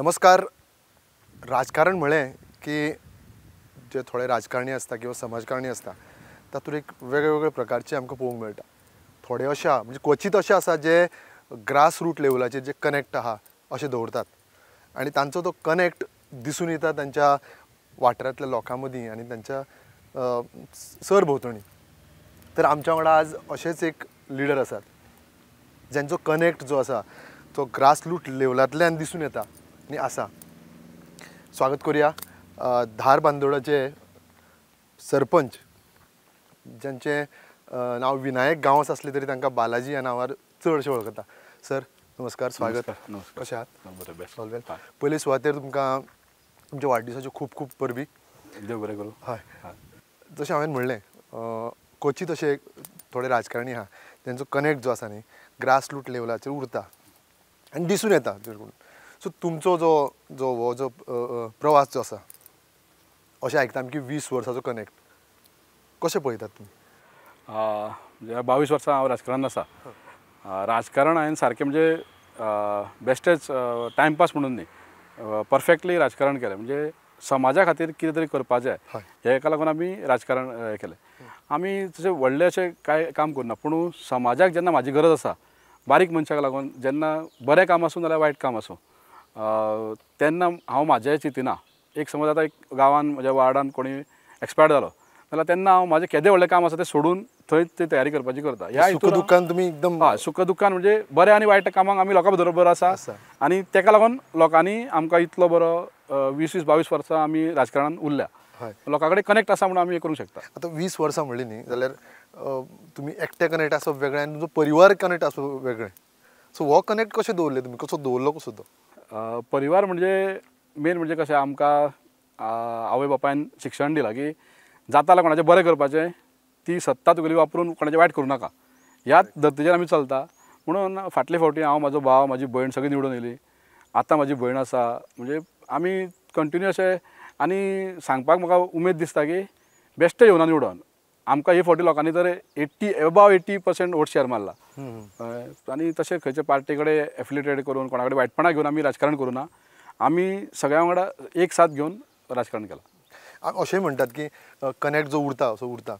नमस्कार. राजकारण म्हळें की जे थोडे राजकारणी आसता किंवा समाजकारणी आसता तातूंत एक वेगळे वेगळे प्रकारचे आमकां पळोवंक मेळटा. थोडे अशे आहा म्हणजे क्वचीत अशे आसा जे ग्रास रूट लेवलाचेर जे कनेक्ट आहा अशें दवरतात आनी तांचो तो कनेक्ट दिसून येता तांच्या वाठारांतल्या लोकां मदीं आनी तांच्या सरभोंवतणी. तर आमच्या वांगडा आज अशेच एक लिडर आसात ज्यांचो कनेक्ट जो आसा तो ग्रास रूट लेवलांतल्यान दिसून येता आनी आसा. स्वागत करूया धारबांदोडाचे सरपंच ज्यांचें नांव विनायक गांवस आसलें तरी तांकां बालाजी ह्या नांवार चडशें वळखता. सर नमस्कार, स्वागत. नमस्कार, कशें आहात? पयले सुवातेर तुमकां तुमच्या वाडदिसाच्यो खूब खूब परबी. देव बरें करूं. हय, जशें हांवें म्हणलें क्वचीत अशे थोडे राजकारणी आहा तेंचो कनेक्ट जो आसा न्ही ग्रास रूट लेवलाचेर उरता आनी दिसून येता. सो तुमचो जो जो हो जो प्रवास जो आसा अशें आयकता आमी की 20 वर्सांचो कनेक्ट कशें पळयतात तुमी? 22 वर्सां हांव राजकारणांत आसा. राजकारण हांवें सारकें म्हणजे बेश्टेच टायमपास म्हणून न्ही, परफेक्टली राजकारण केलें. म्हणजे समाजा खातीर कितें तरी करपाचें हेका लागून आमी राजकारण हें केलें. आमी तशें व्हडलें अशें कांय काम करुना, पूण समाजाक जेन्ना म्हाजी गरज आसा, बारीक मनशाक लागून जेन्ना बरें काम आसूं नाल्यार वायट काम आसूं तेन्ना हांव म्हाजें चिंतिना. एक समज आतां एक गांवान म्हज्या वार्डान कोणी एक्सपायर्ड जालो जाल्यार तेन्ना हांव म्हाजें केदें व्हडलें काम आसा तें सोडून थंय ती तयारी करपाची करता. ह्या सुख दुख्खान तुमी एकदम हय, सुख दुख्खान म्हणजे बरें आनी वायट कामाक आमी लोकां बरोबर आसा आनी तेका लागून लोकांनी आमकां इतलो बरो 20 22 वर्सां आमी राजकारणान उरल्या, लोकां कडेन कनेक्ट आसा म्हणून आमी हें करूंक शकता. आतां 20 वर्सां म्हणली न्ही जाल्यार तुमी एकटे कनेक्ट आसप वेगळें आनी तुमचो परिवार कनेक्ट आसप वेगळें. सो हो कनेक्ट कशें दवरलें तुमी, कसो दवरलो कसो तो? परिवार म्हणजे मेन म्हणजे कशें आमकां आवय बापायन शिक्षण दिलां की जाता जाल्यार कोणाचें बरें करपाचें, ती सत्ता तुगेली वापरून कोणाचें वायट करूं नाका, ह्या धर्तीचेर आमी चलता. म्हणून फाटले फावटी हांव, म्हाजो भाव, म्हाजी भयण सगळीं निवडून येयली. आतां म्हाजी भयण आसा. म्हणजे आमी कंटिन्यू अशें आनी सांगपाक म्हाका उमेद दिसता की बेश्टें येवना निवडून आमकां हे फावटी लोकांनी तर 80 above 80% vote share मारला. आनी तशें खंयच्या पार्टी कडेन एफिलिएटेड करून कोणा कडेन वायटपणां घेवन आमी राजकारण करूं ना, आमी सगळ्यां वांगडा एक साथ घेवन राजकारण केलां. अशें म्हणटात की कनेक्ट जो उरता असो उरता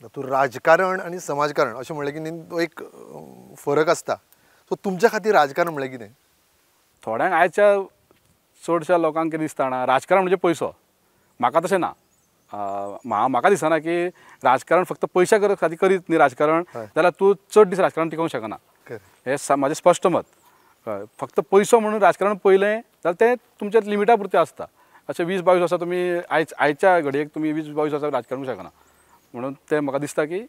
तातूंत राजकारण आनी समाजकारण अशें म्हणलें की तो एक फरक आसता. सो तुमच्या खातीर राजकारण म्हणलें कितें? थोड्यांक आयच्या चडश्या लोकांक कितें दिसता जाणा, राजकारण म्हणजे पयसो. म्हाका तशें ना. म्हाका दिसना की राजकारण फक्त पयशा खातीर करीत न्ही राजकारण जाल्यार तूं चड दीस राजकारण टिकोवंक शकना. हें म्हाजें स्पश्ट मत. फक्त पयसो म्हणून राजकारण पळयलें जाल्यार तें तुमच्या लिमिटा पुरतें आसता. अशें 20 22 वर्सां तुमी आयच्या घडयेक तुमी 20 22 वर्सां राजकारण करूंक शकना. म्हणून तें म्हाका दिसता की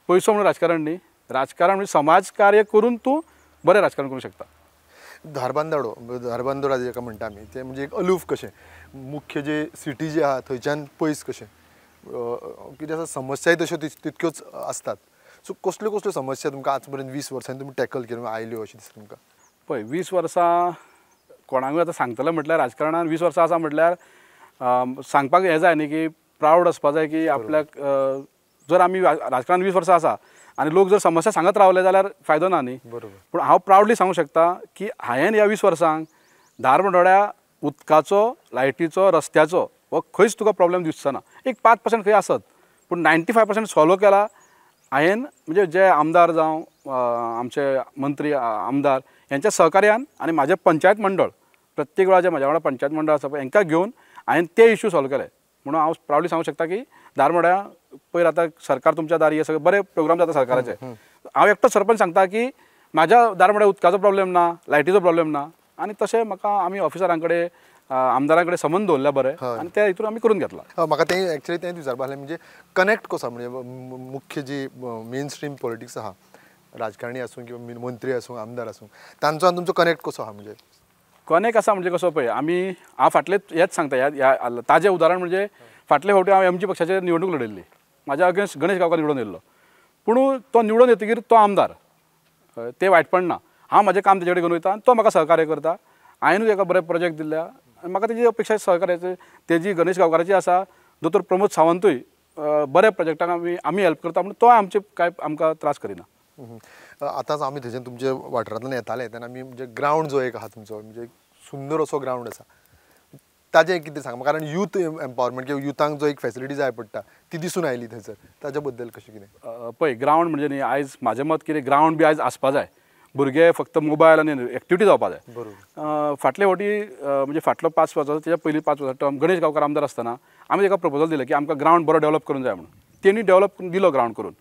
पयसो म्हणून राजकारण न्ही, राजकारण म्हणजे समाज कार्य करून तूं बरें राजकारण करूंक शकता. धारबांदोडा जेका म्हणटा आमी तें म्हणजे एक अलूफ कशें, मुख्य जे सिटी जी आहा थंयच्यान पयस कशें कितें आसा, समस्याय तश्यो तितक्योच आसतात. सो कसल्यो कसल्यो समस्या तुमकां आज पर्यंत 20 वर्सांनी तुमी टॅकल केल्यो आयल्यो अशें दिसता तुमकां? पळय, 20 वर्सां कोणाकूय आतां सांगतलें म्हटल्यार राजकारणान 20 वर्सां आसा म्हटल्यार सांगपाक हें जाय न्ही की प्रावड आसपा जाय की आपल्याक जर आमी राजकारणान 20 वर्सां आसा आनी लोक जर समस्या सांगत रावले जाल्यार फायदो ना न्ही. बरोबर. पूण हांव प्रावडली सांगूंक शकता की हांवें ह्या 20 वर्सांक धारबांदोड्या उदकाचो, लायटीचो, रस्त्याचो हो खंयच तुका प्रॉब्लेम दिसचो ना. एक 5% खंय आसत पूण 95% सॉल्व केला हांवें. म्हणजे जे आमदार जावं आमचे मंत्री आमदार हेंच्या सहकार्यान आनी म्हाजें पंचायत मंडळ, प्रत्येक वेळार जे म्हाज्या वांगडा पंचायत मंडळ आसा पळय हेंकां घेवन हांवें ते इश्यू सॉल्व केले. म्हणून हांव प्रावडली सांगूंक शकता की धारबांदोड्या पयर आतां सरकार तुमच्या दारी हे सगळे बरे प्रोग्राम जाता सरकाराचे. हांव एकटो सरपंच सांगता की म्हाज्या धारबांदोड्या उदकाचो प्रॉब्लेम ना, लायटीचो प्रॉब्लेम ना. आनी तशें म्हाका आमी ऑफिसरां कडेन आमदारां कडेन संबंद दवरल्या बरें आनी ते हितून आमी करून घेतला. म्हाका तें एक्चुअली तें विचारपा आसलें म्हणजे कनेक्ट कसो म्हणजे मुख्य जी मेन स्ट्रीम पॉलिटिक्स आहा, राजकारणी आसूं किंवा मंत्री आसूं आमदार आसूं, तांचो आनी तुमचो कनेक्ट कसो आहा? म्हणजे कनेक्ट आसा म्हणजे कसो पळय आमी हांव फाटले हेंच सांगता, ह्या ताजें उदाहरण म्हणजे फाटले फावटी हांव एमजी पक्षाचेर निवडणूक लढयल्ली, म्हाज्या अगेन्स्ट गणेश गांवकार निवडून येयल्लो. पूण तो निवडून येतकीर तो आमदार, तें वायटपण ना, हांव म्हाजें काम तेजे कडेन घेवन वयता आनी तो म्हाका सहकार्य करता. हांवेंनूय ताका बरें प्रोजेक्ट दिल्ल्या आनी म्हाका तेजी अपेक्षा सहकार्याची तेजी गणेश गांवकाराची आसा. दोतोर प्रमोद सावंतूय बऱ्या प्रोजेक्टाक आमी हेल्प करता म्हणून तो आमचे कांय आमकां त्रास करिना. आतांच आमी थंयच्यान तुमच्या वाठारांतल्यान येताले तेन्ना आमी म्हणजे ग्रावंड जो एक आहा तुमचो म्हणजे सुंदर असो ग्रावंड आसा, ताजें कितें सांग, कारण यूथ एम्पावरमेंट किंवा युथांक जो एक फॅसिलिटी जाय पडटा ती दिसून आयली थंयसर, ताच्या बद्दल कशें कितें? पळय ग्रावंड म्हणजे न्ही आयज म्हाजें मत कितें ग्रावंड बी आयज आसपा जाय, भुरगे फक्त मोबायल आनी एक्टिविटी जावपा जाय. बरोबर. फाटले फावटी म्हणजे फाटलो 5 वर्सां तेच्या पयलीं 5 वर्सां टर्म गणेश गांवकार आमदार आसतना आमी ताका प्रपोजल दिलें की आमकां ग्रावंड बरो डेवलप करूंक जाय म्हणून. तेणी डेवलप दिलो ग्रावंड करून,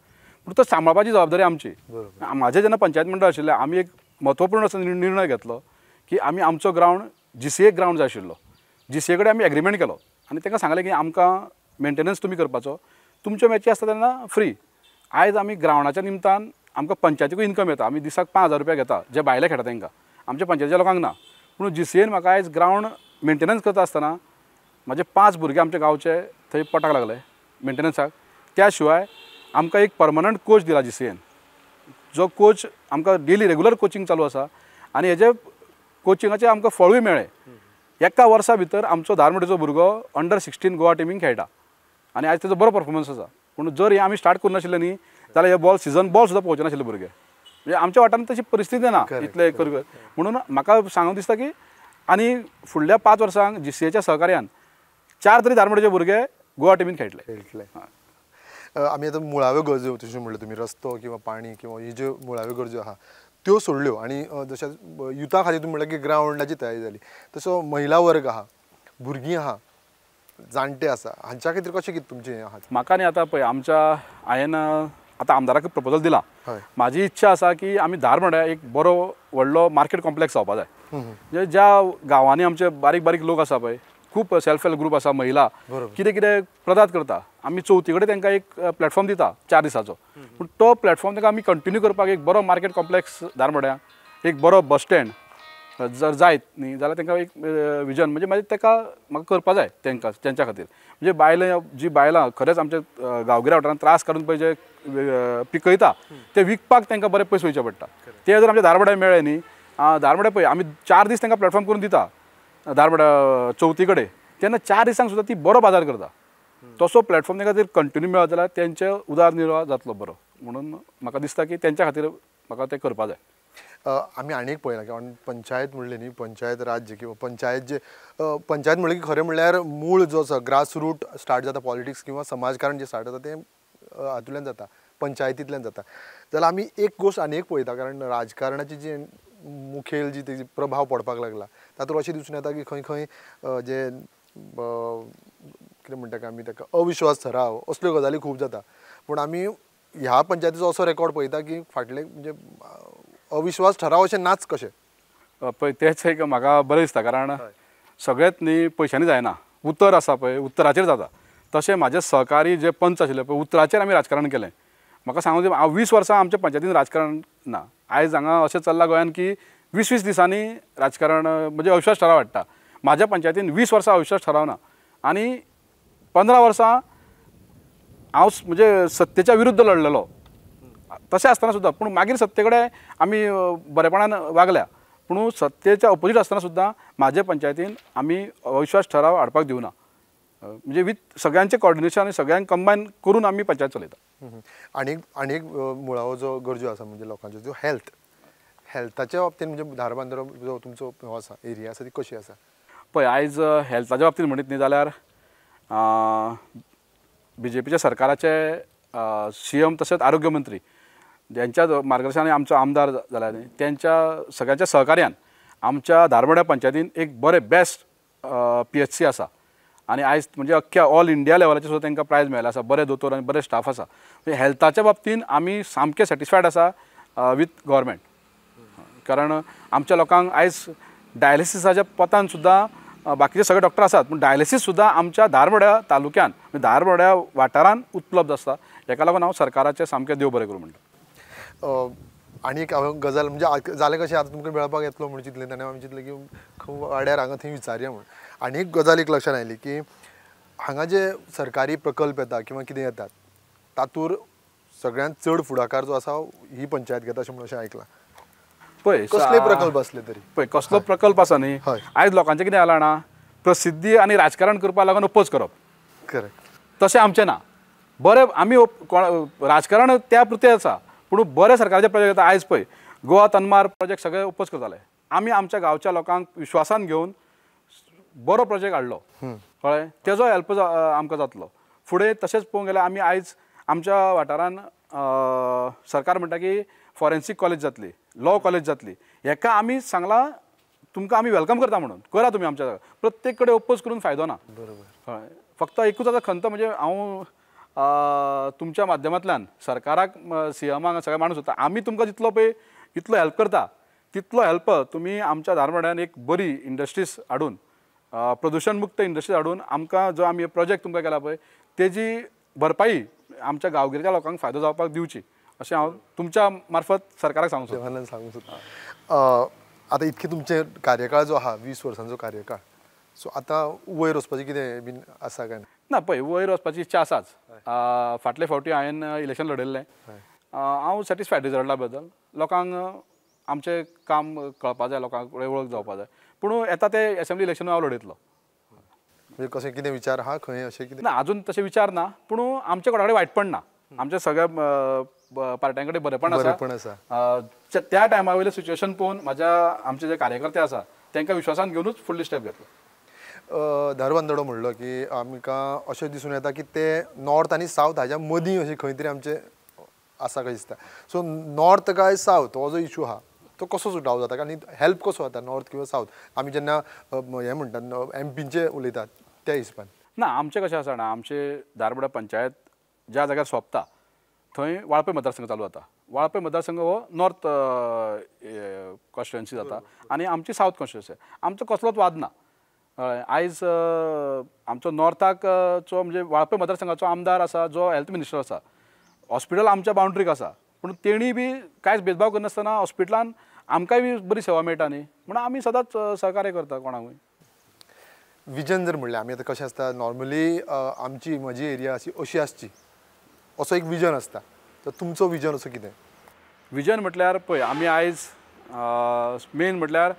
पूण तो सांबाळपाची जबाबदारी आमची. म्हाजें जेन्ना पंचायत मंडळ आशिल्लें आमी एक म्हत्वपूर्ण असो निर्णय घेतलो की आमी आमचो ग्रावंड GCA ground जाय आशिल्लो, GCA कडेन आमी एग्रीमेंट केलो आनी तांकां सांगलें की आमकां मेंटेनन्स तुमी करपाचो, तुमच्यो मॅची आसता तेन्ना फ्री. आयज आमी ग्रावंडाच्या निमतान आमकां पंचायतीकूय इन्कम येता, आमी दिसाक 5,000 रुपया घेता जे भायले खेळटा तांकां, आमच्या पंचायतीच्या लोकांक ना. पूण GCAन म्हाका आयज ग्रावंड मेंटेनन्स करता आसतना म्हाजे 5 भुरगे आमच्या गांवचे थंय पोटाक लागले मेंटेनन्साक. त्या शिवाय आमकां एक परमनंट कोच दिला GCAन, जो कोच आमकां डेली रेगुलर कोचिंग चालू आसा आनी हेजे कोचिंगाचें आमकां फळूय मेळ्ळें. एका वर्सा भितर आमचो धारमोडेचो भुरगो अंडर 16 गोवा टिमीक खेळटा आनी आयज तेजो बरो परफॉर्मन्स आसा. पूण जर हें आमी स्टार्ट करूं नाशिल्लें न्ही जाल्यार हे बॉल सिजन बॉल सुद्दां पळोवचे नाशिल्ले भुरगे, म्हणजे आमच्या वाठारांत तशी परिस्थिती ना इतले करूं. म्हणून म्हाका सांगूंक दिसता की आनी फुडल्या 5 वर्सांक GCAच्या सहकार्यान 4 तरी धारमोडेचे भुरगे गोवा टिमीन खेळटले. आमी आतां मुळाव्यो गरजो तशें म्हणलें तुमी, रस्तो किंवा पाणी किंवा ही ज्यो मुळाव्यो गरजो आहा त्यो सोडल्यो आनी जशें युथा खातीर तुमी म्हणलें की ग्रावंडाची तयारी जाली, तसो महिला वर्ग आहा, भुरगीं आहा, जाणटे आसा, हांच्या खातीर कशें कितें तुमचें हें आहा? म्हाका न्ही आतां पळय आमच्या हांवें आतां आमदाराक प्रपोजल दिलां, म्हाजी इच्छा आसा की आमी धारमोड्या एक बरो व्हडलो मार्केट कॉम्प्लेक्स जावपा जाय. म्हणजे ज्या गांवांनी आमचे बारीक बारीक लोक आसा पळय, खूब सेल्फ हेल्प ग्रूप आसा, महिला कितें कितें प्रदार्थ करता, आमी चवथी कडेन तांकां एक प्लॅटफॉर्म दिता 4 दिसाचो, पूण तो प्लॅटफॉर्म तांकां आमी कंटिन्यू करपाक एक बरो मार्केट कॉम्प्लेक्स धारमोड्या, एक बरो बस स्टँड जर जायत न्ही जाल्यार तांकां एक विजन म्हणजे मागीर ताका म्हाका करपा जाय तांकां तेंच्या खातीर. म्हणजे बायलां जी बायलां खरेंच आमच्या गांवगिऱ्या वाठारांत त्रास काडून पळय जे पिकयता ते विकपाक तांकां बरे पयशे वयचे पडटा, ते जर आमच्या धारमोड्या मेळ्ळे न्ही, धारमोड्या पळय आमी 4 दीस तांकां प्लॅटफॉर्म करून दिता धारमोड्या चवथी कडेन, तेन्ना 4 दिसांक सुद्दां ती बरो बाजार करता. तसो प्लॅटफॉर्म तांकां जर कंटिन्यू मेळत जाल्यार तेंचे उदरनिर्वाह जातलो बरो, म्हणून म्हाका दिसता की तेंच्या खातीर म्हाका तें करपा जाय. आमी आनी एक पळयलां की पंचायत म्हणलें न्ही, पंचायत राज्य किंवा पंचायत जे पंचायत म्हणलें की खरें म्हणल्यार मूळ जो आसा ग्रास रूट स्टार्ट जाता पॉलिटिक्स किंवा समाजकारण जें स्टार्ट जाता तें हातूंतल्यान जाता, पंचायतींतल्यान जाता. जाल्यार आमी एक गोश्ट आनी एक पळयता, कारण राजकारणाची जी मुखेल जी तेजी प्रभाव पडपाक लागला तातूंत अशें दिसून येता की खंय खंय जे कितें म्हणटा आमी ताका अविश्वास ठराव असल्यो गजाली खूब जाता. पूण आमी ह्या पंचायतीचो असो रेकॉर्ड पळयता की फाटले म्हणजे अविश्वास ठराव अशें नाच कशें. पळय तेंच एक म्हाका बरें दिसता, कारण सगळेंच न्ही पयशांनी जायना, उतर आसा पळय उतराचेर जाता. तशें म्हाजे सहकारी जे पंच आशिल्ले पळय उतराचेर आमी राजकारण केलें. म्हाका सांगूं हांव 20 वर्सां आमच्या पंचायतीन राजकारण ना, आयज हांगा अशें चल्लां गोंयान की 20-20 दिसांनी राजकारण म्हणजे अविश्वास ठराव हाडटा. म्हाज्या पंचायतीन 20 वर्सां अविश्वास ठराव ना आनी 15 वर्सां हांव म्हणजे सत्तेच्या विरुद्ध लढलेलो, तशें आसतना सुद्दां पूण मागीर सत्ते कडेन आमी बरेपणान वागल्या, पूण सत्तेच्या ऑपोजीट आसतना सुद्दां म्हाज्या पंचायतीन आमी अविश्वास ठराव हाडपाक दिवना. म्हणजे विथ सगळ्यांचें कॉर्डिनेशन आनी सगळ्यांक कंबायन करून आमी पंचायत चलयता. आनी आनी एक मुळावो जो गरजो आसा म्हणजे लोकांच्यो त्यो हेल्थ, हेल्थाच्या बाबतींत म्हणजे धारबांदोडा जो तुमचो हो आसा एरिया आसा ती कशी आसा? पळय आयज हेल्थाच्या बाबतींत म्हणीत न्ही जाल्यार BJPच्या सरकाराचे CM तशेंच आरोग्य मंत्री ज्यांच्या मार्गदर्शनान आमचो आमदार जाला न्ही तेंच्या सगळ्यांच्या सहकार्यान आमच्या धारबांदोड्या पंचायतीन एक बरें बेस्ट PHC आसा आनी आयज म्हणजे अख्ख्या ऑल इंडिया लेवलाचेर सुद्दां तांकां प्रायज मेळ्ळें आसा, बरे दोतोर आनी बरे स्टाफ आसा. म्हणजे हेल्थाच्या बाबतीन आमी सामके सॅटिस्फायड आसा विथ गव्हर्मेंट, कारण आमच्या लोकांक आयज डायलिसिसाच्या पतान सुद्दां बाकीचे सगळे डॉक्टर आसात पूण डायलिसीस सुद्दां आमच्या धारबांदोड्या तालुक्यान म्हणजे धारबांदोड्या वाठारान उपलब्ध आसता. हेका लागून हांव सरकाराचें सामकें देव बरें करूं म्हणटा. आनी एक हांवें गजाल म्हणजे जालें कशें आतां तुमकां मेळपाक येतलो म्हूण चिंतलें आनी आमी चिंतलें की खूब वाड्यार हांगा थंय विचारया म्हूण. आनी एक गजाल एक लक्षांत आयली की हांगा जे सरकारी प्रकल्प येता किंवा कितें येतात तातूंत सगळ्यांत चड फुडाकार जो आसा ही पंचायत घेता अशें म्हणून अशें आयकलां. पळय कसले प्रकल्प आसले तरी पळय कसलो प्रकल्प आसा न्ही, आयज लोकांचें कितें जालां जाणा, प्रसिद्धी आनी राजकारण करपाक लागून अपोज करप. करेक्ट. तशें आमचें ना, बरें आमी राजकारण त्या पुरतें आसा पूण बरें सरकाराचे प्रोजेक्ट आयज पळय गोवा तन्मार प्रोजेक्ट सगळे अपोज करताले, आमी आमच्या गांवच्या लोकांक विश्वासान घेवन बरो प्रोजेक्ट हाडलो, कळ्ळें, तेजो हेल्प आमकां जातलो फुडें. तशेंच पळोवंक गेल्यार आमी आयज आमच्या वाठारान सरकार म्हणटा की फॉरेन्सीक कॉलेज जातली, लॉ कॉलेज जातली, हेका आमी सांगलां तुमकां आमी welcome करता म्हणून, करा तुमी आमच्या प्रत्येक कडेन ओपोज करून फायदो ना. बरोबर. फक्त एकूच आतां खंत म्हणजे हांव तुमच्या माध्यमांतल्यान सरकाराक सीएमाक सगळें माणूस सोदता, आमी तुमकां जितलो पळय इतलो हेल्प करता तितलो हेल्प तुमी आमच्या धारबांदोड्यान एक बरी इंडस्ट्रीज हाडून, प्रदुशण मुक्त इंडस्ट्रीज हाडून आमकां जो आमी प्रोजेक्ट तुमकां केला पळय तेजी भरपाई आमच्या गांवगिऱ्या लोकांक फायदो जावपाक दिवची अशें हांव तुमच्या मार्फत सरकाराक सांगूंक सोदतां. सांगूंक सोदता. आतां इतके तुमचे कार्यकाळ जो आहा 20 वर्सांचो कार्यकाळ, सो आतां वयर वचपाचें कितें बीन आसा काय ना? पळय वयर वचपाची इच्छा आसाच. फाटले फावटी हांवें इलेक्शन लढयल्लें, हांव सॅटिस्फायड रिजल्टा बद्दल, लोकांक आमचें काम कळपा जाय, लोकांक कडेन वळख जावपा जाय, पूण येता ते एसेंब्ली इलेक्शन हांव लढयतलो. म्हणजे कशें कितें विचार आहा खंय अशें कितें ना? अजून तशें विचार ना, पूण आमच्या कोणा कडेन वायटपण ना, आमच्या सगळ्या पार्ट्यां कडेन बरेपण आसा. त्या टायमा वयलें सिच्युएशन पळोवन म्हाज्या आमचे जे कार्यकर्ते आसा तांकां विश्वासान घेवनूच फुडली स्टेप घेतलो. धारबांदोडो म्हणलो की आमकां अशें दिसून येता की ते नॉर्थ आनी सावथ हाज्या मदीं अशें खंय तरी आमचें आसा कशें दिसता. सो नॉर्थ काय सावथ हो जो इशू आहा तो कसो सुटाव जाता आनी हेल्प कसो जाता नॉर्थ किंवा सावथ आमी जेन्ना हें म्हणटात एमपींचे उलयतात त्या हिसपान? ना, आमचें कशें आसा ना, आमचे धारबांदोडा पंचायत ज्या जाग्यार सोंपता थंय वाळपय मतदारसंघ चालू जाता. वाळपय मतदारसंघ हो नॉर्थ कॉन्स्टिट्युएन्सी जाता आनी आमची सावथ कॉन्स्टिट्युएन्सी. आमचो कसलोच वाद ना. आयज आमचो नॉर्थाक चो म्हणजे वाळपय मतदारसंघाचो आमदार आसा जो हेल्थ मिनिस्टर आसा, हॉस्पिटल आमच्या बाउंड्रीक आसा, पूण तेणी बी कांयच भेदभाव करनासतना हॉस्पिटलान आमकांय बी बरी सेवा मेळटा न्ही, म्हणून आमी सदांच सहकार्य करता कोणाकूय. विजन जर म्हणलें आमी आतां कशें आसता नॉर्मली आमची म्हजी एरिया अशी अशी आसची असो एक विजन आसता, तर तुमचो विजन असो कितें? विजन म्हटल्यार पळय आमी आयज मेन म्हटल्यार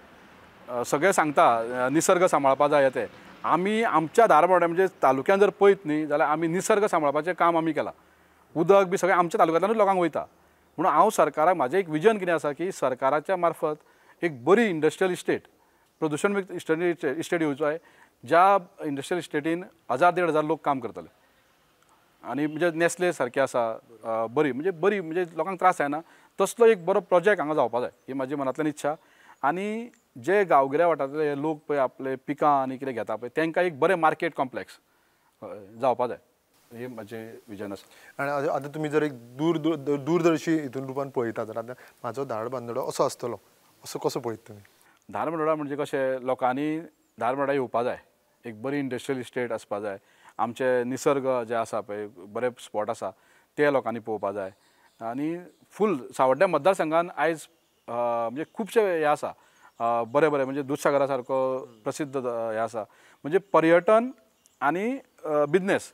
सगळें सांगता निसर्ग सांबाळपा जाय ते, आमी आमच्या धारबांदोड्या म्हणजे तालुक्यान जर पळयत न्ही जाल्यार आमी निसर्ग सांबाळपाचें काम आमी केलां. उदक बी सगळें आमच्या तालुक्यांतल्यानूच लोकांक वयता. म्हणून हांव सरकाराक म्हाजें एक विजन कितें आसा की सरकाराच्या मार्फत एक बरी इंडस्ट्रियल इस्टेट, प्रदुशण मुक्त इस्टेट येवचो आहे, ज्या इंडस्ट्रियल इस्टेटीन 1000 ते 1500 लोक काम करतले आनी म्हणजे नेस्ले सारकें आसा बरी म्हणजे बरी म्हणजे लोकांक त्रास जायना तसलो एक बरो प्रोजेक्ट हांगा जावपा जाय ही म्हाजी मनांतल्यान इच्छा. आनी जे गांवगिऱ्या वाठारांतले लोक पळय आपले पिकां आनी कितें घेता पळय तांकां एक बरें मार्केट कॉम्प्लेक्स जावपा जाय हे म्हाजें विजन आसा. आनी आतां तुमी जर एक दूरदर्शी हितून रुपान पळयता जाल्यार आतां म्हाजो धारबांदोडो असो आसतलो असो कसो पळयता तुमी? धारबांदोडा म्हणजे कशें लोकांनी धारबांदोडा येवपा जाय, एक बरी इंडस्ट्रियल इस्टेट आसपा जाय, आमचे निसर्ग जे आसा पळय बरे स्पॉट आसा ते लोकांनी पळोवपा जाय. आनी फूल सावड्ड्या मतदारसंघान आयज म्हणजे खुबशे हे आसा बरे बरे म्हणजे दुधसागरा सारको प्रसिद्ध हे आसा, म्हणजे पर्यटन आनी बिजनेस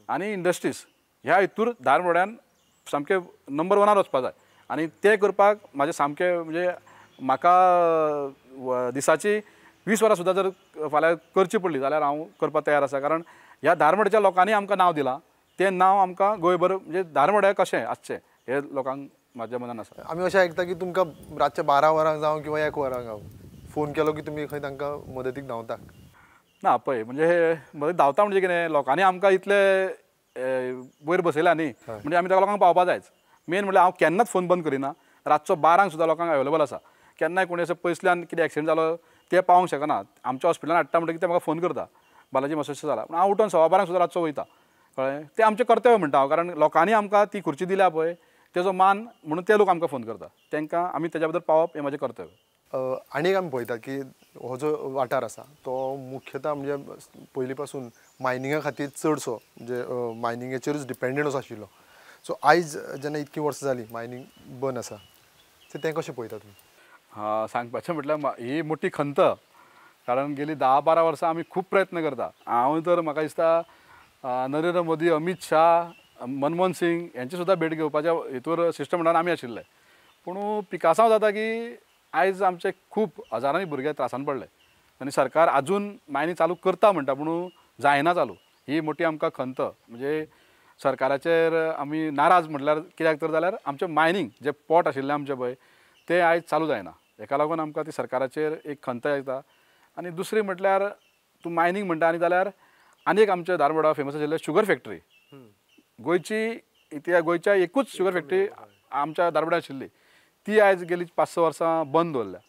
आनी इंडस्ट्रीज ह्या हितूर धारबांदोड्यान सामकें नंबर 1 वचपा जाय. आनी तें करपाक म्हाजें सामकें म्हणजे म्हाका दिसाची 20 वरां सुद्दां जर फाल्यां करची पडली जाल्यार हांव करपाक तयार आसा, कारण ह्या धारबांदोड्याच्या लोकांनी आमकां नांव दिलां तें नांव आमकां गोंयभर म्हणजे धारबांदोड्या कशें आसचें हें लोकांक म्हाज्या मनान आसा. आमी अशें आयकता की तुमकां रातच्या 12 वरांक जावं किंवा 1 वरांक जावं फोन केलो की तुमी खंय तांकां मदतीक धांवता? ना पळय म्हणजे मदत धांवता म्हणजे कितें लोकांनी आमकां इतले वयर बसयला न्ही म्हणजे आमी ताका लोकांक पावपा जायच. मेन म्हणल्यार हांव केन्नाच फोन बंद करिना, रातचो 12 सुद्दां लोकांक अवेलेबल आसा. केन्नाय कोणी असो पयसल्यान कितें एक्सिडंट जालो ते पावोंक शकना, आमच्या हॉस्पिटलान हाडटा म्हणटकीर ते म्हाका फोन करता बालाजी मातशें जाला, पूण हांव उठोन 12:15 सुद्दां रातचो वयता, कळ्ळें? तें आमचें कर्तव्य म्हणटा हांव, कारण लोकांनी आमकां ती खुर्ची दिल्या पळय तेजो मान म्हणून ते लोक आमकां फोन करता, तांकां आमी तेज्या बद्दल पावप हें म्हाजें कर्तव्य. आनी एक आमी पळयतात की हो जो वाठार आसा तो मुख्यतः म्हणजे पयलीं पासून मायनिंगा खातीर चडसो म्हणजे मायनिंगेचेरूच डिपेंडंट असो आशिल्लो. सो आयज जेन्ना इतकीं वर्सां जालीं मायनींग बंद आसा सो तें कशें पळयता तुमी? सांगपाचें म्हटल्यार ही मोठी खंत, कारण गेली 10-12 वर्सां आमी खूब प्रयत्न करता. हांव तर म्हाका दिसता नरेंद्र मोदी, अमीत शाह, मनमोहन सिंग यांची सुद्दां भेट घेवपाच्या हितूर सिस्टम म्हणून आमी आशिल्ले, पूण पिकासांव जाता की आयज आमचे खूब हजारांनी भुरगे त्रासान पडले आनी सरकार आजून मायनी चालू करता म्हणटा पूण जायना चालू, ही मोठी आमकां खंत. म्हणजे सरकाराचेर आमी नाराज म्हटल्यार कित्याक तर जाल्यार आमचें मायनींग जे पोट आशिल्लें आमचें पळय तें आयज चालू जायना. हेका लागून आमकां ती सरकाराचेर एक खंत येता. आनी दुसरी म्हटल्यार तूं मायनींग म्हणटा आनी जाल्यार आनी एक आमच्या धारबांदोडा फेमस आशिल्लें शुगर फॅक्टरी. गोंयची इतिहास गोंयच्या एकूच शुगर फॅक्टरी आमच्या धारबांदोडा आशिल्ली, ती आयज गेली 5-6 वर्सां बंद दवरल्या.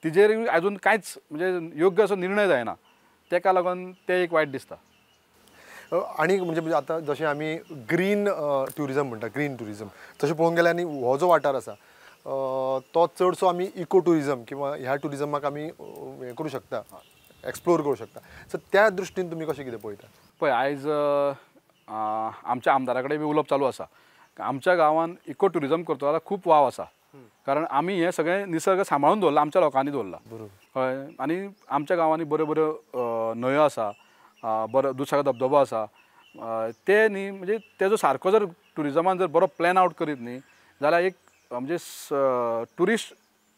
तिजेर आजून कांयच म्हणजे योग्य असो निर्णय जायना, तेका लागून तें एक वायट दिसता. आनी म्हणजे आतां जशें आमी ग्रीन ट्युरिजम म्हणटा, ग्रीन ट्युरिजम तशें पळोवंक गेल्यार आनी हो जो वाठार आसा तो चडसो आमी इको ट्युरिजम किंवा ह्या ट्युरिजमाक आमी हें करूं शकता, एक्सप्लोर करूं शकता. सो त्या दृश्टीन तुमी कशें कितें पळयता? पळय आयज आमच्या आमदारा कडेन बी उलोवप चालू आसा. आमच्या गांवांत इको ट्युरिजम करतो जाल्यार खूब वाव आसा, कारण आमी हें सगळें निसर्ग सांबाळून दवरला, आमच्या लोकांनी दवरला. हय, आनी आमच्या गांवांनी बऱ्यो बऱ्यो न्हंयो आसा, बरो दुसरो धबधबो आसा. ते न्ही म्हणजे तेजो सारको जर ट्युरिजमान जर बरो प्लॅन आवट करीत न्ही जाल्यार एक म्हणजे ट्युरिस्ट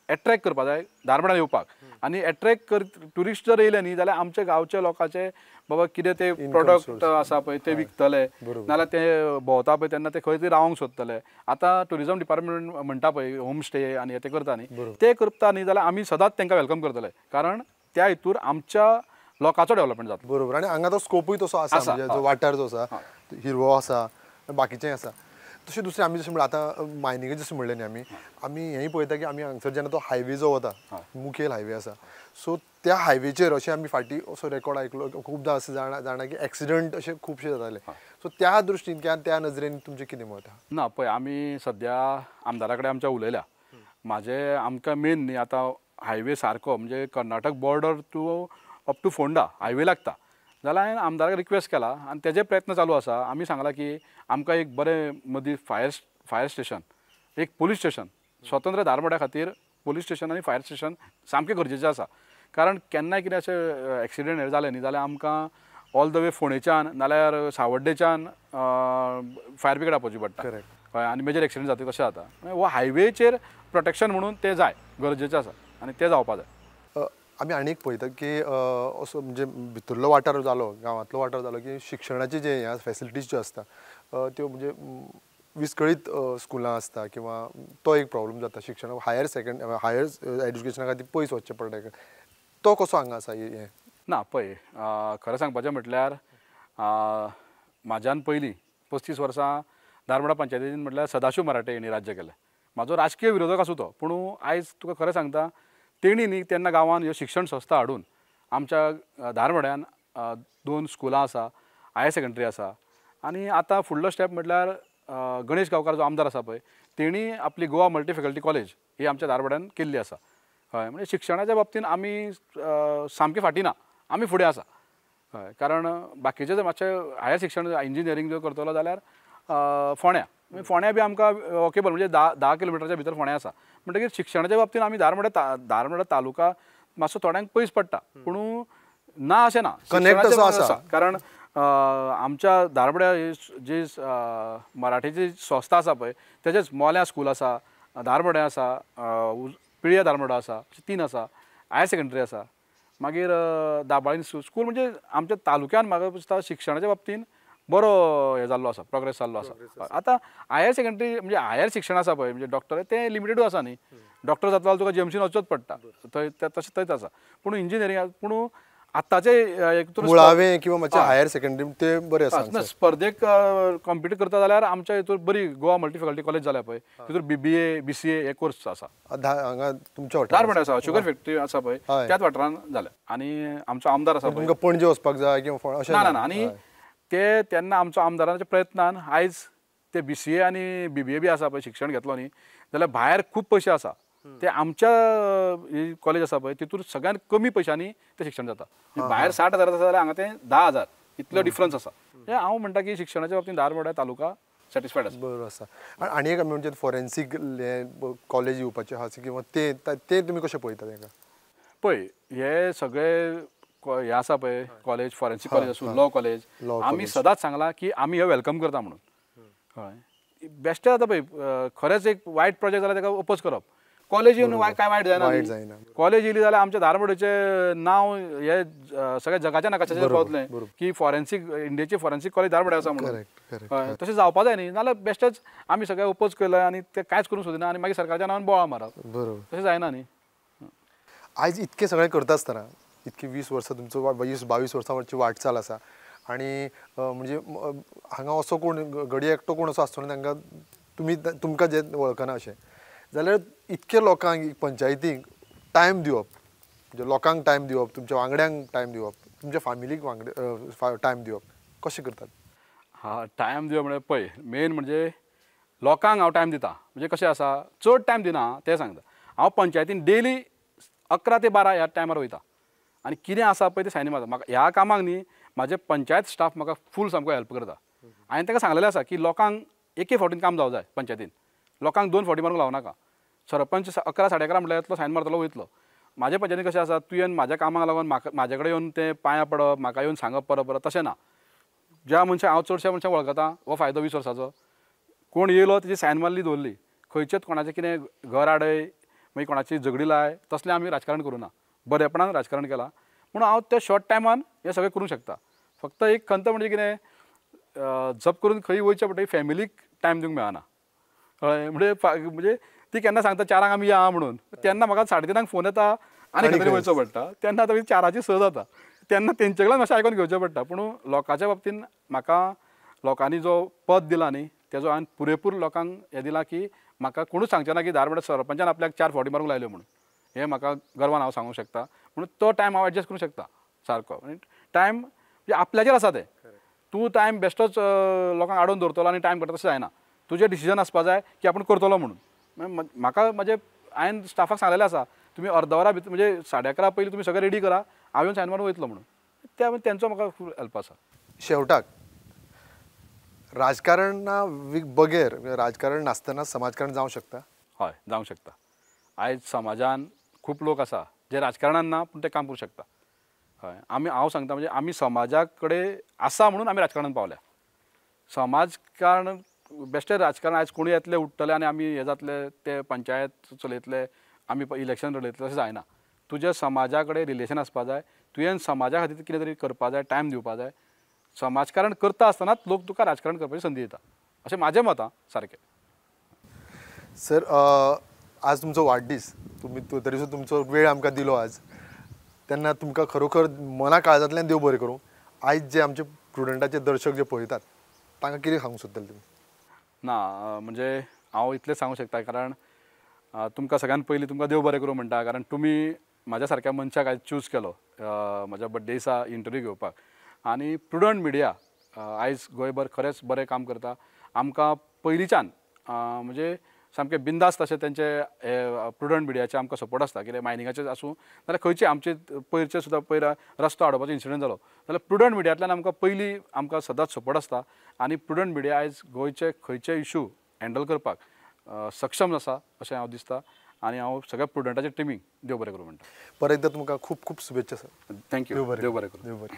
एट्रेक्ट करपा जाय धारबांदोडा येवपाक. आनी एट्रेक्ट कर ट्युरिस्ट जर येयले न्ही जाल्यार आमच्या गांवच्या लोकांचे बाबा कितें ते प्रोडक्ट आसा पळय ते विकतले, नाल्यार ते भोंवता पळय तेन्ना ते खंय तरी रावंक सोदतले. आतां ट्युरिजम डिपार्टमेंट म्हणटा पळय होम स्टे आनी हे ते करता न्ही, ते करता न्ही जाल्यार आमी सदांच तांकां welcome करतले, कारण त्या हितूर आमच्या लोकांचो डेव्हलपमेंट जाता. बरोबर. आनी हांगा तो स्कोपूय तसो आसा, म्हणजे जो वाठार जो आसा हिरवो आसा, बाकीचें आसा. तशें दुसरें आमी जशें म्हणलें आतां मायनिंगें जशें म्हणलें न्ही, आमी आमी हेंय पळयता की आमी हांगसर जेन्ना तो हायवे जो वता, मुखेल हायवे आसा, सो त्या हायवेचेर अशें आमी फाटीं असो रेकॉर्ड आयकलो खुबदां अशें जाणा की एक्सिडंट अशे खुबशे जाताले. सो त्या दृश्टीन किंवा त्या नजरेन तुमचें कितें मत आसा? ना पळय आमी सद्या आमदारा कडेन आमच्या उलयल्या. म्हाजें आमकां मेन न्ही आतां हायवे सारको म्हणजे Karnataka border to up to Ponda highway लागता जाल्यार हांवें आमदाराक रिक्वेस्ट केला आनी तेजे प्रयत्न चालू आसा. आमी सांगला की आमकां एक बरें मदीं फायर स्टेशन, एक पुलीस स्टेशन स्वतंत्र धारबांदोड्या खातीर पुलीस स्टेशन आनी फायर स्टेशन सामकें गरजेचें आसा. कारण केन्नाय कितें अशें एक्सिडंट जालें न्ही जाल्यार आमकां ऑल the way फोंडेच्यान नाल्यार सावड्डेच्यान फायर ब्रिगेड आपोवची पडटा. हय, आनी मेजर एक्सिडंट जाता तशें जाता. हो हायवेचेर प्रोटेक्शन म्हणून तें जाय, गरजेचें आसा आनी तें जावपा जाय. आमी आनी एक पळयता की असो म्हणजे भितरलो वाठार जालो, गांवांतलो वाठार जालो की शिक्षणाची जे ह्या फॅसिलिटीज ज्यो आसता त्यो म्हणजे विस्कळीत स्कुलां आसता किंवा तो एक प्रॉब्लम जाता. शिक्षण हायर हायर एज्युकेशना खातीर पयस वचचें पडटा, तो कसो हांगा आसा हें? ना पळय खरें सांगपाचें म्हटल्यार म्हाज्यान पयलीं 35 वर्सां धारबांदोडा पंचायतीन म्हटल्यार सदाशिव मराठे हेणी राज्य केलें. म्हाजो राजकीय विरोधक आसूं तो, पूण आयज तुका खरें सांगता तेणी न्ही तेन्ना गांवांत ह्यो शिक्षण संस्था हाडून आमच्या धारबांदोड्यान 2 स्कुलां आसा, हायर सेकंडरी आसा. आनी आतां फुडलो स्टेप म्हटल्यार गणेश गांवकार जो आमदार आसा पळय तेणी आपली गोवा मल्टी फॅकल्टी कॉलेज ही आमच्या धारबांदोड्यान केल्ली आसा. हय, म्हणजे शिक्षणाच्या बाबतीन आमी सामकें फाटीं ना, आमी फुडें आसा. हय, कारण बाकीचे जर मातशें हायर शिक्षण इंजिनियरींग जर करतलो जाल्यार फोंड्या, फोंड्या बी आमकां वॉकेबल म्हणजे 10 किलोमिटरच्या भितर फोंड्या आसा. म्हणटकीर शिक्षणाच्या बाबतीन आमी धारबांदोडा तालुका मातसो थोड्यांक पयस पडटा, पूण ना अशें ना, कनेक्ट आसा. कारण आमच्या धारबांदोड्या जी मराठीची संस्था आसा पळय तेजेच मोल्या स्कूल आसा, धारबांदोड्या आसा, पिळया धारबांदोडा आसा, अशें 3 आसा, हायर सेकंडरी आसा, मागीर दाबाळी स्कूल. म्हणजे आमच्या तालुक्यान म्हाका दिसता शिक्षणाच्या बाबतीन बरो हे जाल्लो आसा, प्रोग्रेस जाल्लो आसा. आतां हायर सेकंडरी म्हणजे हायर शिक्षण आसा पळय म्हणजे डॉक्टर तें लिमिटेडूच आसा न्ही, डॉक्टर जातलो जाल्यार तुका जीएमसीन वचचोच पडटा, थंय तशें थंयच आसा. पूण इंजिनियरींग पूण आतांचे मुळावें किंवा मातशें हायर सेकंडरी ते बरें आसा. स्पर्धेक कॉम्पिट करता जाल्यार आमच्या हितूर बरी गोवा मल्टी फॅकल्टी कॉलेज जाल्या पळय तितूर BBA BCA हे कोर्स आसा. हांगा तुमच्या धारबांदोड्या आसा, शुगर फॅक्टरी आसा पळय त्याच वाठारान जाल्या. आनी आमचो आमदार आसा पळय पणजे वचपाक जाय किंवा अशें ना ना. आनी ते तेन्ना आमचो आमदाराच्या प्रयत्नान आयज ते BCA आनी BBA बी आसा पळय शिक्षण घेतलो न्ही जाल्यार भायर खूब पयशे आसा, ते आमच्या कॉलेज आसा पळय तितूर सगळ्यात कमी पयशांनी तें शिक्षण जाता. भायर 60,000 आसा जाल्यार हांगा तें 10,000 इतलो डिफरन्स आसा. हांव म्हणटा की शिक्षणाच्या बाबतींत धारबांदोड्या तालुका सॅटिस्फायड आसा. बरोबर आसा. आनी एक आमी म्हणजे फॉरेन्सीक कॉलेज येवपाचें आसा किंवा ते ते तुमी कशें पळयता तांकां? पळय हे सगळे हे आसा पळय कॉलेज, फॉरेन्सीक कॉलेज आसूं, लॉ कॉलेज, आमी सदांच सांगलां की आमी हे welcome करता म्हणून. हय, बेश्टें जाता पळय खरेंच एक वायट प्रोजेक्ट जाल्यार ताका ओपोज करप. कॉलेज येवन काय वायट जायना, कॉलेज येयली जाल्यार आमच्या धारबांदोड्याचें नांव हे सगळ्या जगाच्या नकाशाचेर पावतलें की फॉरेन्सीक इंडियेची फॉरेन्सीक कॉलेज धारबांदोड्या आसा म्हणून. तशें जावपा जाय न्ही, नाल्यार बेश्टेच आमी सगळे ओपोज केले आनी ते कांयच करूंक सोदिना आनी मागीर सरकारच्या नांवान बोवाळ मारप, तशें जायना न्ही. आयज इतकें सगळें करता आसतना इतकी 20 वर्सां तुमचो 20-22 वर्सां वरची वाटचाल आसा आनी म्हणजे हांगा असो कोण घडये एकटो कोण असो आसचो ना तांकां तुमी तुमकां जे वळखना अशें जाल्यार इतके लोकांक पंचायतींक टायम दिवप म्हणजे लोकांक टायम दिवप तुमच्या वांगड्यांक टायम दिवप तुमच्या फामिलीक वांगडे टायम दिवप कशें करतात? हा टायम दिवप म्हणजे पळय मेन म्हणजे लोकांक हांव टायम दिता म्हणजे कशें आसा चड टायम दिना तें सांगता. हांव पंचायतीन डेली 11 ते 12 ह्या टायमार वयता आनी कितें आसा पळय तें सायन मारता. म्हाका ह्या कामाक न्ही म्हाजे पंचायत स्टाफ म्हाका फूल सामको हेल्प करता. हांवें ताका सांगलेलें आसा की लोकांक एके फावटीन काम जावं जाय पंचायतीन, लोकांक 2 फावटी मारूंक लावं नाका. सरपंच 11, 11:30 म्हटल्यार येतलो सायन मारतलो वयतलो. म्हाज्या पंचायतीन कशें आसा तुवें म्हाज्या कामाक लागून म्हाका म्हाजे कडेन येवन तें पांयां पडप म्हाका येवन सांगप परत परत तशें ना. ज्या मनशाक हांव चडश्या मनशाक वळखता हो फायदो 20 वर्साचो कोण येयलो तेजी सायन मारली दवरली खंयचेच कोणाचें कितें घर आडय मागीर कोणाची झगडी लाय तसलें आमी राजकारण करूं ना, बरेपणान राजकारण केलां. म्हणून हांव त्या शॉर्ट टायमान हें सगळें करूंक शकता. फक्त एक खंत म्हणजे कितें जप करून खंय वयचें पडटा फॅमिलीक टायम दिवंक मेळना. कळ्ळें म्हणजे म्हणजे ती केन्ना सांगता 4 आमी या म्हणून तेन्ना म्हाका 3:30 फोन येता आनी खंय तरी वयचो पडटा तेन्ना आतां 4 6 जाता तेन्ना तेंचे कडल्यान मातशें आयकून घेवचें पडटा. पूण लोकांच्या बाबतीन म्हाका लोकांनी जो पद दिला न्ही तेजो हांवें पुरेपूर लोकांक हें दिलां की म्हाका कोणूच सांगचें ना की धारबांदोडा सरपंचान आपल्याक 4 फावटी मारूंक लायल्यो म्हणून हें म्हाका गर्वान हांव सांगूंक शकता. म्हणून तो टायम हांव एडजस्ट करूंक शकता सारको. टायम म्हणजे आपल्याचेर आसा तें तूं टायम बेश्टोच लोकांक आडोवन दवरतलो आनी टायम करता तशें जायना. तुजें डिसिजन आसपा जाय की आपूण करतलो म्हणून. म्हाका म्हाजे हांवें स्टाफाक सांगलेलें आसा तुमी अर्द वरा भितर म्हणजे 11:30 पयलीं तुमी सगळें रेडी करा हांव येवन सायन मारून वयतलो म्हणून त्या तेंचो म्हाका खूब हेल्प आसा. शेवटाक राजकारणा बगैर राजकारण नासतना समाजकारण जावंक शकता? हय जावंक शकता. आयज समाजान खूब लोक आसा जे राजकारणान ना पूण ते काम करूंक शकता. हय आमी हांव सांगता म्हणजे आमी समाजा कडेन आसा म्हणून आमी राजकारणान पावल्या. समाजकारण बेश्टें राजकारण आयज कोणूय येतले उठ्ठले आनी आमी हें जातले ते पंचायत चलयतले आमी इलेक्शन लडयतले तशें जायना. तुज्या समाजा कडेन रिलेशन आसपा जाय, तुवें समाजा खातीर कितें तरी करपा जाय, टायम दिवपा जाय. समाजकारण करता आसतनाच लोक तुका राजकारण करपाची संदी दिता अशें म्हाजें मत सारकें. सर आज तुमचो वाडदीस, तुमी तरी सुद्दां तुमचो वेळ आमकां दिलो आज, तेन्ना तुमकां खरोखर मना काळजांतल्यान देव बरें करूं. आयज जे आमचे प्रुडंटाचे दर्शक जे पळयतात तांकां कितें सांगूंक सोदतले तुमी? ना म्हणजे हांव इतलें सांगूंक शकता कारण तुमकां सगळ्यान पयलीं तुमकां देव बरें करूं म्हणटा कारण तुमी म्हाज्या सारक्या मनशाक आयज चूज केलो म्हाज्या बड्डे दिसा इंटरव्यू घेवपाक. आनी प्रुडंट मिडिया आयज गोंयभर खरेंच बरें काम करता. आमकां पयलींच्यान म्हणजे सामकें बिंदास्त अशें तेंचे हे प्रुडंट मिडियाचे आमकां सपोर्ट आसता. कितें मायनिंगाचें आसूं नाल्यार खंयचे आमचे पयरचे सुद्दां पयर रस्तो हाडपाचो इन्सिडंट जालो जाल्यार प्रुडंट मिडियांतल्यान आमकां पयलीं आमकां सदांच सपोर्ट आसता. आनी प्रुडंट मिडिया आयज गोंयचे खंयचे इशू हँडल करपाक सक्षम आसा अशें हांव दिसता. आनी हांव सगळ्या प्रुडंटाच्या टिमीक देव बरें करूं म्हणटा. परत एकदां तुमकां खूब खूब शुभेच्छा सर. Thank you. देव बरें करूं. देव बरें.